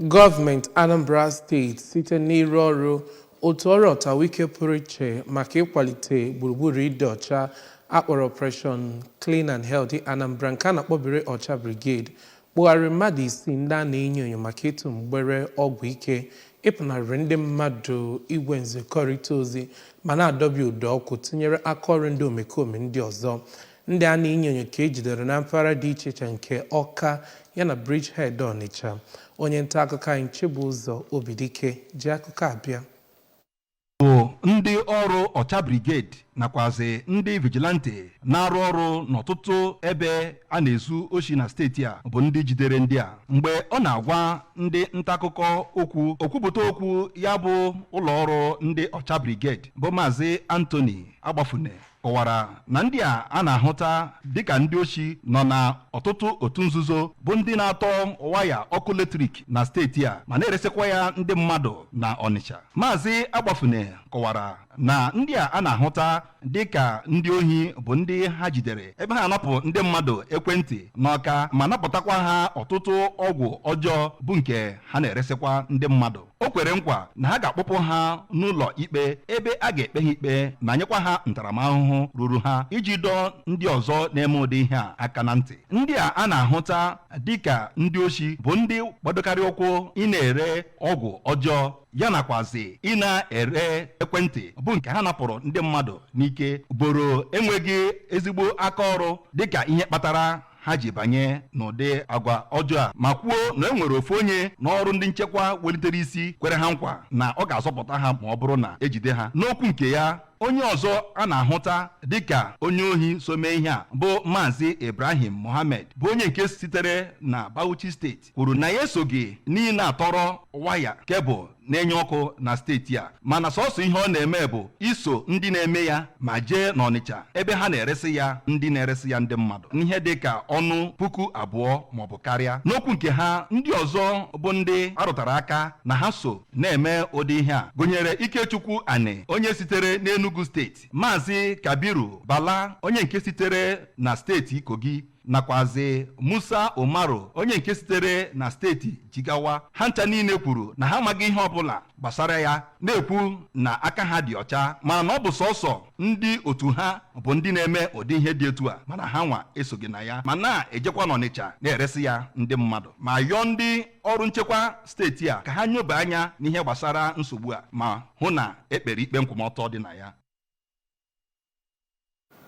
Gọọmenti Anambra Steeti site n'ịrụ ọrụ otu ọrụ ọtawike pụrụ iche maka ịkwalite gburugburu ịdị ọcha a kpọrọ Operation Clean and Healthy Anambra nke a na-akpọbiri Ọcha Brigade kpụgharịrị mmadụ isii ndị a na-enyo enyo maka ịtụ mgbere ọgwụ ike, ịpụnarịrị ndị mmadụ igwe nzikọrịta ozi ma na-adọbi ụdọ ọkụ tinyere akaọrụ ndị omekome ndị ọzọ. Ndị a na-enyo enyo ka e jidere na mpaghara dị iche iche nke Awka yana Bridgehead Ọnịcha. Onye nta akụkọ anyị Chibụzọ Obidike ji akụkọ a bịa. Bụ ndị ọrụ Ọcha Brigade nakwazi ndị vigilante na-arụ ọrụ n'ọtụtụ ebe a na-ezu oshi na steeti a bụ ndị jidere ndị a. Mgbe ọ na-agwa ndị nta akụkọ okwu, okwupụta okwu ya bụ ụlọ ọrụ ndị Ọcha Brigade bụ Maazị Anthony Agbafune kọwara na ndị a a na-ahụta dịka ndị oshi nọ na ọtụtụ otu nzuzo bụ ndị na-atọ waya ọkụ latrik na steeti a ma na-eresịkwa ya ndị mmadụ na Ọnịcha. Maazị Agbafune kọwara na ndị a a na-ahụta dịka ndị ohi bụ ndị ha jidere ebe ha anapụ ndị mmadụ ekwentị n'Ọka ma napụtakwa ha ọtụtụ ọgwụ ọjọọ bụ nke ha na-eresịkwa ndị mmadụ. O kwere nkwa na ha ga-akpụpụ ha n'ụlọ ikpe ebe a ga-ekpe ha ikpe ma nyekwa ha ntaramahụhụ ruru ha iji dọọ ndị ọzọ na-eme ụdị ihe a aka na ntị. Ndị a a na-ahụta dịka ndị oshi bụ ndị gbadokarị ụkwụ ị na-ere ọgwụ ọjọọ ya nakwazi ị na-ere ekwentị bụ nke ha napụrụ ndị mmadụ n'ike boro enweghị ezigbo aka ọrụ dịka ihe kpatara ha ji banye n'ụdị agwa ọjọọ a, ma kwuo na e nwere ofu onye n'ọrụ ndị nchekwa welitere isi kwere ha nkwa na ọ ga-azọpụta ha ma ọ bụrụ na ejide ha. N'okwu nke ya, onye ọzọ a na-ahụta dịka onye ohi so mee ihe a bụ Maazị Ibrahim Mohammed, bụ onye nke sitere na Bauchi Steeti, kwuru na ya esoghị n'ihe na-atọrọ waya kebụl na-enye ọkụ na steeti a, mana sọsọ ihe ọ na-eme bụ iso ndị na-eme ya ma jee n'Ọnịcha ebe ha na-eresị ya ndị na-eresị ya ndị mmadụ n'ihe dị ka ọnụ 2000 maọbụ karịa. N'okwu nke ha, ndị ọzọ bụ ndị arụtara aka na ha so na-eme ụdị ihe a gụnyere Ikechukwu Ani, onye sitere n'Enugu Steeti, Maazị Kabiru Bala, onye nke sitere na steeti Kogi, nakwazi Musa Umaru, onye nke sitere na steeti Jigawa. Ha ncha niile kwuru na ha amaghị ihe ọbụla gbasara ya, na-ekwu na aka ha dị ọcha, mana na ọ bụ sọsọ ndị otu ha bụ ndị na-eme ụdị ihe dị etu a, mana ha nwa esoghị na ya ma na-ejekwa n'Ọnịcha na-eresị ya ndị mmadụ, ma yọọ ndị ọrụ nchekwa steeti a ka ha nyoba anya n'ihe gbasara nsogbu a ma hụ na ekpere ikpe nkwụmọtọ dị na ya.